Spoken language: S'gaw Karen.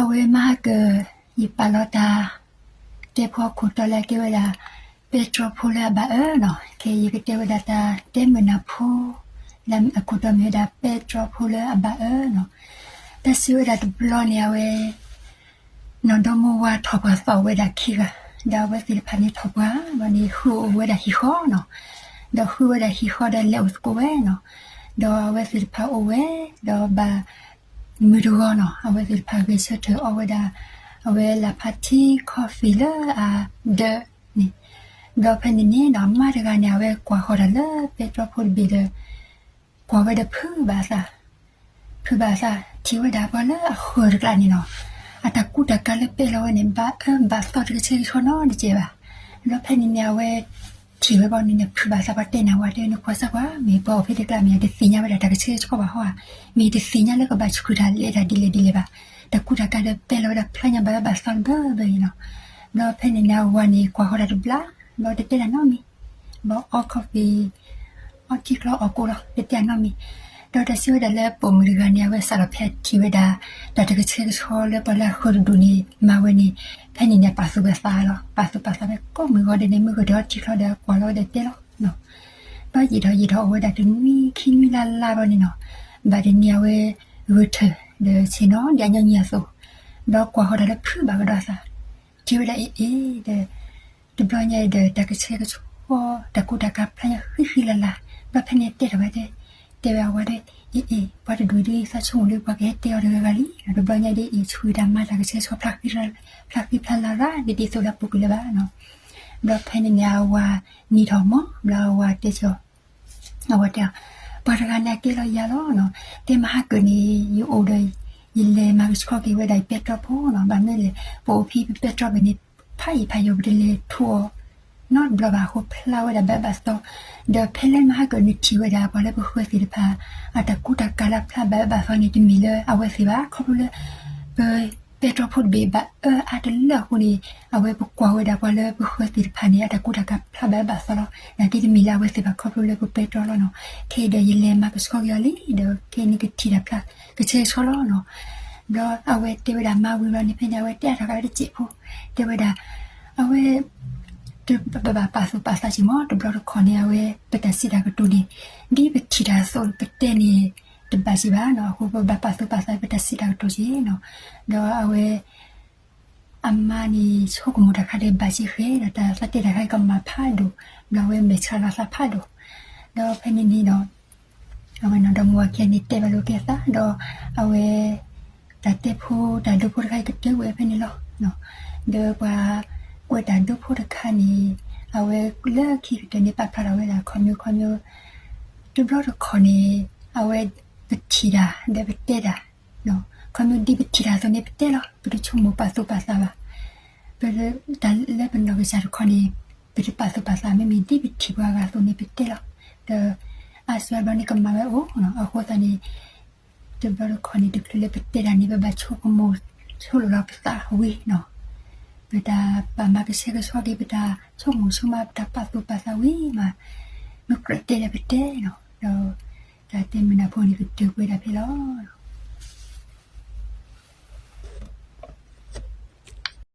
အဝဲမဟါကၢၣ် ယပာ်လီၤတၢ် တဲဖိအခိၣ်တီလၢအကဲဝဲဒၣ် ပဲတြီဖိလၢအဘၣ်အၢနီၤ. ခဲအံၤယကတဲဝဲဒၣ်တၢ်တဲမုာ်နၢ်ဖိ လၢအခိၣ်တီမ့ၢ်ဝဲဒၣ် ပဲတြီဖိလၢအဘၣ်အၢနီၤ. တၢ်စံးဝဲဒၣ်တဘျီန့ၣ် အဝဲ နီၢ်ဒီမါဝၤထီၣ်ပှၢ်သီၣ်ဝဲဒၣ်ခံဂၤ, ဒီးအဝဲသ့ၣ်တဖၣ်န့ၣ်ထီၣ်ပှၢ်ဘၣ်န့ၣ် ဃုအိၣ်ဝဲဒၣ်ဟံၣ်ဃီနီၤ. ဒီးဃုဝဲဒၣ်ဟံၣ်ဃီဒီးလဲၤအိၣ်သကိးဝဲနီၤ. ဒီးအဝဲသ့ၣ်တဖၣ်အိၣ်ဝဲ ဒီးဘၣ်မုၢ်တဂီၤနီၤ အဝဲသ့ၣ်တဖၣ်ဂဲၤဆၢထၢၣ်အီဝဲဒၣ် အဝဲလၢ်ဖးထံ coffee လၢအဒၢးန့ၣ်. ဒီးဖဲန့ၣ်န့ၣ်နီၤ အမါတဂၤန့ၣ် အဝဲကွၢ်ဃီၤတၢ်လၢပဲတြီဖိတဘ့ၣ်ဒီး ကွၢ်ဝဲဒီးဖုးဘၣ်အသး, ဖုးဘၣ်အသး ထံၣ်ဝဲဒၣ်ပှၤလၢအဃၢၤတကျါန့ၣ်နီၤ, အတၢ်ကူတၢ်ကၤလၢပဲလီၤဝဲန့ၣ် ဘၣ်အၢဘၣ်သီတကဆှဲကဆှီနီတစဲးဘၣ်. ဒီးဖဲန့ၣ်န့ၣ် အဝဲထံၣ်ဝဲဘၣ်န့ၣ်န့ၣ် ဖုးဘၣ်အသး ပှၤတဲနၤဝဲတဲ နကွၢ်စၢ်ကွၢ် မ့ၢ်ပှၤအိၣ်ဖဲတကျါမ့ၢ် တသ့ၣ်ညါဝဲဒၣ်တၢ်ကဆှဲကဆှီဘၣ်ဟီဧါ, မ့ၢ်တသ့ၣ်ညါလၢကဘၣ်ဆှုၣ်တၢ်လဲၤတၢ်ဒ်လဲၣ်ဒ်လဲၣ်ဘၣ်. တၢ်ကူတၢ်ကၤဒီးပဲလီၤဝဲဒၣ်ဖျါညါဘၣ်အၢဘၣ်သီတဘၢဘၢအံၤနီၤ. ဒီးဖဲန့ၣ်န့ၣ် အဝၤန့ၣ် ကွၢ်ဃီၤတၢ်တဘျီ ဒီးတတဲတၢ်နီတမံၤ, ဘၣ်အီ coffee အီထံချီအီကိးလီၤ တတဲတၢ်နီတမံၤ. ဒီးတၢ်စံးဝဲဒၣ်လၢပိာ်မုၣ်တဂၤန့ၣ် အဝဲစးထီၣ်ဖဲအထံၣ်ဝဲဒၣ် တၢ်တကဆှဲကဆှီလၢပှၤလၢအဃၢၤတဒူၣ်န့ၣ် မၤဝဲန့ၣ်, ဖဲန့ၣ်န့ၣ် ပာ်သူၣ်ပာ်သးလီၤ, ပာ်သူၣ်ပာ်သးဝဲကိးမုၢ်ဂီၤဒဲးန့ၣ် မုၢ်ဂီၤဒဲးအီထံချီဒီးကွၢ်လီၤဝဲဒီးတဲလီၤ. ဒီးယံာ်ထီၣ်ယံာ်ထီၣ်အိၣ်ဝဲဒၣ်တနွံခံနွံလါလါဘၣ်န့ၣ်နီၤ, ဘၣ်တနံၤအဝဲ ဂဲၤထၢၣ် ဒီးဆ့ၣ်နီၤဒ်အညီနုၢ်အသိး, ဒီးကွၢ်ဃီၤတၢ်လၢဖုးဘၣ်ကဒီးအသး, ထံၣ်ဝဲဒၣ်အ့ၣ်အ့ၣ်ဒီး တဘျီညါအံၤဒီး တၢ်ကဆှဲကဆှီ တၢ်ကူတၢ်ကၤဖျါညါဃံဃံလၤလၤ, ဘျီဖဲန့ၣ်တဲထီၣ်ဝဲတဲ, တဲဝဲအဝၤဒီး အ့ၣ်အ့ၣ် ပှၤတဒူၣ်ဒ်သးဆိကမိၣ်ဒီး ပှၤကဟဲတဲအီၤတဂၤဂၤလံ, တဘျီညါဒ်အ့ၣ်ဆူၣ်တၢ်မၤတၢ်ကဆှဲကဆှီ ဖျါဃံဖျါလၤရၣ် ဒ်ဒ်သိးလၢအပူၤကွံာ်လၢၤဘၣ်နီၤ. ဘျီဖဲန့ၣ်န့ၣ် အဝၤနံၤထီၣ်မး ဘျီအဝၤတဲကီး အဝၤတဲအီၤ, ပှၤတဂၤန့ၣ်အကဲလီၤယၤလီၤနီၤ, တဲမဟါကၢၣ်န့ၣ် ယအိၣ်ဒီး ယလဲၤမၤကဆှီက့ၤဝဲဒၣ်ယပဲတြီဖိနီၤ, ဘၣ်မနုၤလဲၣ် ပအိၣ်ဖဲပပဲတြီဘ့ၣ်န့ၣ် ဖးယံာ်ဖးယံာ်ပတလဲၤထူအီၤ နီတဘျီဘၣ်အဃိ ဖျါဝဲဒၣ်ဘၣ်အၢဘၣ်သီ, ဒီးဖဲလၢမဟါကၢၣ်နထံၣ်ဝဲဒၣ် ပှၤလၢပဃၢၤသ့ၣ်တဖၣ် အတၢ်ကူတၢ်ကၤလၢအဖျါဘၣ်အၢဘၣ်သီန့ၣ် တမ့ၢ်လၢအဝဲသ့ၣ်ဘၣ်, ခီဖျိလၢ ပ ပဲတြီဖိတဘ့ၣ်ဘၣ်အၢအါတလၢအဃိန့ၣ် အဝဲပကွၢ်ဝဲဒၣ်ပှၤလၢပဃၢၤသ့ၣ်တဖၣ်န့ၣ် အတၢ်ကူတၢ်ကၤဖျါဘၣ်အၢဘၣ်သီလီၤ. နာ်က့တမ့ၢ်လၢအဝဲသ့ၣ်ဘၣ် ခီဖျိလၢပပဲတြီလီၤနီၤ. ခဲအံၤဒီးယလဲၤမၤကဆှီက့ၤအီၤလံ ဒီးခဲအံၤန့ၣ်ကထံၣ်တၢ်ဖျါ ကဆှဲကဆှီလီၤနီၤ. ဘျီအဝဲတဲဝဲဒၣ်မၤဝံၤဘျီန့ၣ် ဖဲန့ၣ် အဝဲတဲအါထီၣ်ကဒီးတစဲးဖိ, တဲဝဲဒၣ် အဝဲ တဘၣ်ပာ်သူၣ်ပာ်သးစ့ၢ်မး တဘျီတခီၣ်န့ၣ် အဝဲ ပတၢ်စံးတၢ်ကတိၤန့ၣ် ဒ်ပထံၣ်တၢ်အသိးပတဲန့ၣ် တဘၣ်စ့ၢ်ဘၣ်နီၤ, အဃိပဘၣ်ပာ်သူၣ်ပာ်သးပတၢ်စံးတၢ်ကတိၤစ့ၢ်နီၤ. ဒီးအဝဲ အမါန့ၣ် ဆိကမိၣ်တၢ်ခါဒီးဘၣ်စ့ၢ်ဃဲ ဒီးတၢ်သးတဲတၢ်ခါကမၣ်ဖးဒိၣ်, ဒီးအဝဲမဲာ်ဆှးလီၤသးဖးဒိၣ်. ဒီးဖဲန့ၣ်န့ၣ်ဒီး အဝဲနီၢ်ဒီမါဝၤခံဂၤန့ၣ်တဲဘၣ်လိာ်က့ၤအသး ဒီးအဝဲ တၢ်တဲဖိတၢ်ဒိဖိတခါအံၤကတၢၢ်ဝဲဖဲန့ၣ်လီၤ. ဒီးပှၤကွဲးတၢ်ဒိဖိတခါန့ၣ် အဝဲလၢခံကတၢၢ်န့ၣ် ပာ်ဖျါထီၣ်ဝဲဒၣ်ခီဖျိခီဖျိ တဘျီတခီၣ်န့ၣ် အဝဲပထံၣ်တၢ် ဒီးပတဲတၢ် ခီဖျိဒ်ပထံၣ်တၢ်အသိးန့ၣ် ပတဲလီၤ, ပတဆိကမိၣ်ပာ်သူၣ်ပာ်သးဘၣ်. ပ တၢ်လၢပနီၢ်ကစၢ်တခီန့ၣ် ပတပာ်သူၣ်ပာ်သး မ့မ့ၢ်ဒ်ပထံၣ်ပှၤဂၤအသိးန့ၣ် ပတဲလီၤ. ဒီးအါစုအါဘျီန့ၣ်ကမၣ်ဝဲအိၣ်နီၤ, အဃိသတးန့ၣ် တဘျီတခီၣ်န့ၣ် တချုးလၢပတဲတၢ်န့ၣ် ပဘၣ်ဆိကမိၣ်ဆိလိာ်လီၤပသးဝံၤနီၤ, ပတၢ်ပာ်မၤကဆှဲကဆှီက့ၤ ပတၢ်ဆိကမိၣ်ဆိမး ပတၢ်ပာ်သူၣ်ပာ်သးဝံၤမး မ့ၢ်ကြၢးတဲဒီးပတဲနီၤ, ဒီးတၢ်တဲမုာ်နၢ်ဖိန့ၣ် ကတၢၢ်ကွံာ်ဒၣ်ဖဲလီၤ.